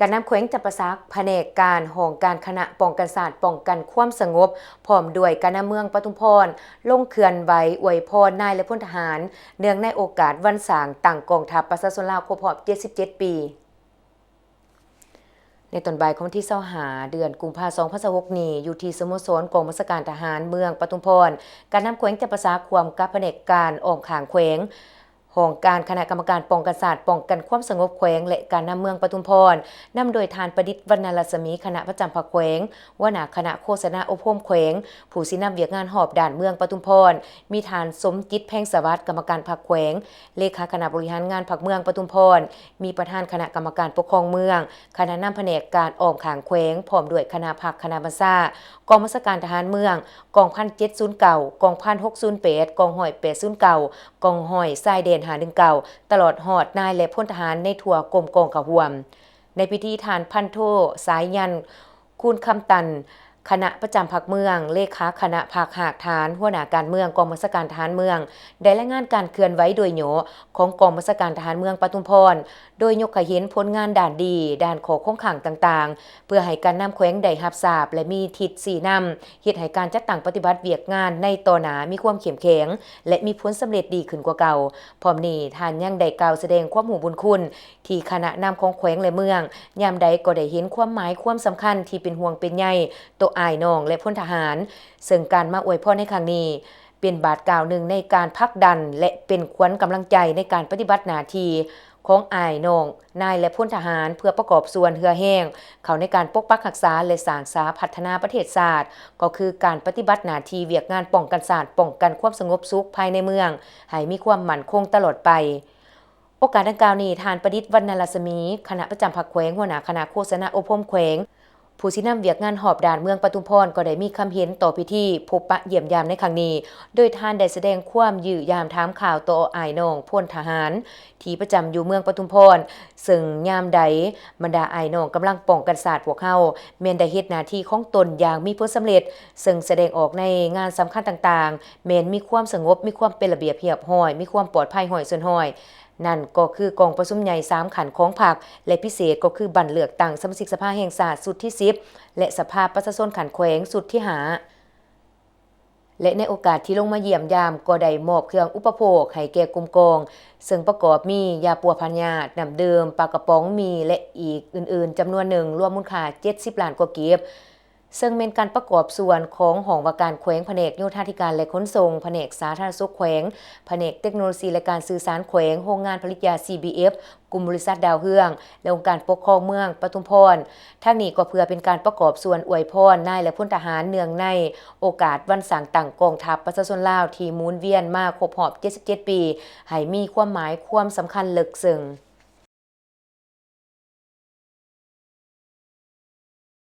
ການນຳແຂວງຈຳປາສັກ, ພະແນກການ, ຫ້ອງການຄະນະປ້ອງກັນຊາດ, ປ້ອງກັນຄວາມສະຫງົບ ພ້ອມດ້ວຍການນຳເມືອງປະທຸມພອນ ລົງເຄື່ອນໄຫວອວຍພອນນາຍ ແລະ ພົນທະຫານ ເນື່ອງໃນໂອກາດວັນສ້າງຕັ້ງກອງທັບປະຊາຊົນລາວຄົບຮອບເຈັດສິບເຈັດປີ. ໃນຕອນບ່າຍຂອງວັນທີຊາວຫ້າ ເດືອນກຸມພາ ສອງພັນຊາວຫົກນີ້, ຢູ່ທີ່ສະໂມສອນກອງບັນຊາການທະຫານເມືອງປະທຸມພອນ, ການນຳແຂວງຈຳປາສັກ ຮ່ວມກັບພະແນກການອ້ອມຂ້າງແຂວງ, ຫ້ອງການຄະນະກຳມະການປ້ອງກັນຊາດ, ປ້ອງກັນຄວາມສະຫງົບແຂວງ ແລະ ການນຳເມືອງປະທຸມພອນ, ນຳໂດຍທ່ານ ປະດິດ ວັນນະລັດສະໝີ ຄະນະປະຈຳພັກແຂວງ, ຫົວໜ້າຄະນະໂຄສະນາອົບຮົມແຂວງ, ຜູ້ຊີ້ນຳວຽກງານຮອບດ້ານເມືອງປະທຸມພອນ, ມີທ່ານ ສົມຈິດ ແພງສະຫວັດ ກຳມະການພັກແຂວງ, ເລຂາຄະນະບໍລິຫານງານພັກເມືອງປະທຸມພອນ, ມີປະທານຄະນະກຳມະການປົກຄອງເມືອງ, ຄະນະນຳພະແນກການອ້ອມຂ້າງແຂວງ, ພ້ອມດ້ວຍຄະນະພັກຄະນະບັນຊາ, ກອງບັນຊາການທະຫານເມືອງ, ກອງພັນເຈັດສູນເກົ້າ, ກອງພັນຫົກສູນແປດ, ກອງຮ້ອຍແປດສູນເກົ້າ, ກອງຮ້ອຍຊາຍແດນຫ້າໜຶ່ງເກົ້າ ຕະຫຼອດຮອດນາຍ ແລະ ພົນທະຫານໃນທົ່ວກົມກອງເຂົ້າຮ່ວມ. ໃນພິທີ, ທ່ານ ພັນໂທ ສາຍຍັນ ຄູນຄຳຕັນ ຄະນະປະຈຳພັກເມືອງ, ເລຂາຄະນະພັກຮາກຖານ, ຫົວໜ້າການເມືອງ, ກອງບັນຊາການທະຫານເມືອງ ໄດ້ລາຍງານການເຄື່ອນໄຫວໂດຍຫຍໍ້ຂອງກອງບັນຊາການທະຫານເມືອງປະທຸມພອນ, ໂດຍຍົກໃຫ້ເຫັນຜົນງານດ້ານດີ, ດ້ານຂໍ້ຄົງຄ້າງຕ່າງໆ ເພື່ອໃຫ້ການນຳແຂວງໄດ້ຮັບຊາບ ແລະ ມີທິດຊີ້ນຳ, ເຮັດໃຫ້ການຈັດຕັ້ງປະຕິບັດວຽກງານໃນຕໍ່ໜ້າມີຄວາມເຂັ້ມແຂງ ແລະ ມີຜົນສຳເລັດດີຂຶ້ນກວ່າເກົ່າ. ພ້ອມນີ້, ທ່ານຍັງໄດ້ກ່າວສະແດງຄວາມຮູ້ບຸນຄຸນ ທີ່ຄະນະນຳຂອງແຂວງ ແລະ ເມືອງ ຍາມໃດກໍໄດ້ເຫັນຄວາມໝາຍຄວາມສຳຄັນທີ່ເປັນຫ່ວງເປັນໃຍຕໍ່ອ້າຍນ້ອງ ແລະ ພົນທະຫານ, ເຊິ່ງການມາອວຍພອນໃນຄັ້ງນີ້ ເປັນບາດກ້າວໜຶ່ງໃນການຜັກດັນ ແລະ ເປັນຂວັນກຳລັງໃຈໃນການປະຕິບັດໜ້າທີ່ຂອງອ້າຍນ້ອງນາຍ ແລະ ພົນທະຫານ ເພື່ອປະກອບສ່ວນເຫື່ອແຮງເຂົ້າໃນການປົກປັກຮັກສາ ແລະ ສ້າງສາພັດທະນາປະເທດຊາດ, ກໍຄືການປະຕິບັດໜ້າທີ່ວຽກງານປ້ອງກັນຊາດ, ປ້ອງກັນຄວາມສະຫງົບສຸກພາຍໃນເມືອງ ໃຫ້ມີຄວາມໝັ້ນຄົງຕະຫຼອດໄປ. ໂອກາດດັ່ງກ່າວນີ້, ທ່ານ ປະດິດ ວັນນະລັດສະໝີ ຄະນະປະຈຳພັກແຂວງ, ຫົວໜ້າຄະນະໂຄສະນາອົບຮົມແຂວງ, ຜູ້ຊີ້ນຳວຽກງານຮອບດ້ານເມືອງປະທຸມພອນ ກໍໄດ້ມີຄຳເຫັນຕໍ່ພິທີພົບປະຢ້ຽມຢາມໃນຄັ້ງນີ້, ໂດຍທ່ານໄດ້ສະແດງຄວາມຢ້ຽມຢາມຖາມຂ່າວຕໍ່ອ້າຍນ້ອງພົນທະຫານທີ່ປະຈຳຢູ່ເມືອງປະທຸມພອນ, ເຊິ່ງຍາມໃດບັນດາອ້າຍນ້ອງກຳລັງປ້ອງກັນຊາດພວກເຮົາ ແມ່ນໄດ້ເຮັດໜ້າທີ່ຂອງຕົນຢ່າງມີຜົນສຳເລັດ, ເຊິ່ງສະແດງອອກໃນງານສຳຄັນຕ່າງໆ ແມ່ນມີຄວາມສະຫງົບ, ມີຄວາມເປັນລະບຽບຮຽບຮ້ອຍ, ມີຄວາມປອດໄພຮ້ອຍສ່ວນຮ້ອຍ. ນັ້ນກໍຄືກອງປະຊຸມໃຫຍ່ສາມຂັ້ນຂອງພັກ ແລະ ພິເສດກໍຄືບັ້ນເລືອກຕັ້ງສະມາຊິກສະພາແຫ່ງຊາດຊຸດທີສິບ ແລະ ສະພາປະຊາຊົນຂັ້ນແຂວງຊຸດທີຫ້າ ແລະ ໃນໂອກາດທີ່ລົງມາຢ້ຽມຢາມ ກໍໄດ້ມອບເຄື່ອງອຸປະໂພກໃຫ້ແກ່ກຸ່ມກອງ, ເຊິ່ງປະກອບມີຢາປົວພະຍາດ, ນ້ຳດື່ມ, ປາກະປ໋ອງ, ໝີ່ ແລະ ອີກອື່ນໆ ຈຳນວນໜຶ່ງ, ລວມມູນຄ່າເຈັດສິບລ້ານກວ່າກີບ. ເຊິ່ງແມ່ນການປະກອບສ່ວນຂອງຫ້ອງວ່າການແຂວງ, ພະແນກໂຍທາທິການ ແລະ ຂົນສົ່ງ, ພະແນກສາທາລະນະສຸກແຂວງ, ພະແນກເຕັກໂນໂລຊີ ແລະ ການສື່ສານແຂວງ, ໂຮງງານຜະລິດຢາ ຊີບີເອັຟ, ກຸ່ມບໍລິສັດດາວເຮືອງ ແລະ ອົງການປົກຄອງເມືອງປະທຸມພອນ. ທັງນີ້ກໍເພື່ອເປັນການປະກອບສ່ວນອວຍພອນນາຍ ແລະ ພົນທະຫານ ເນື່ອງໃນໂອກາດວັນສ້າງຕັ້ງກອງທັບປະຊາຊົນລາວທີ່ໝູນວຽນມາຄົບຮອບເຈັດສິບເຈັດປີ ໃຫ້ມີຄວາມໝາຍຄວາມສຳຄັນເລິກເຊິ່ງ.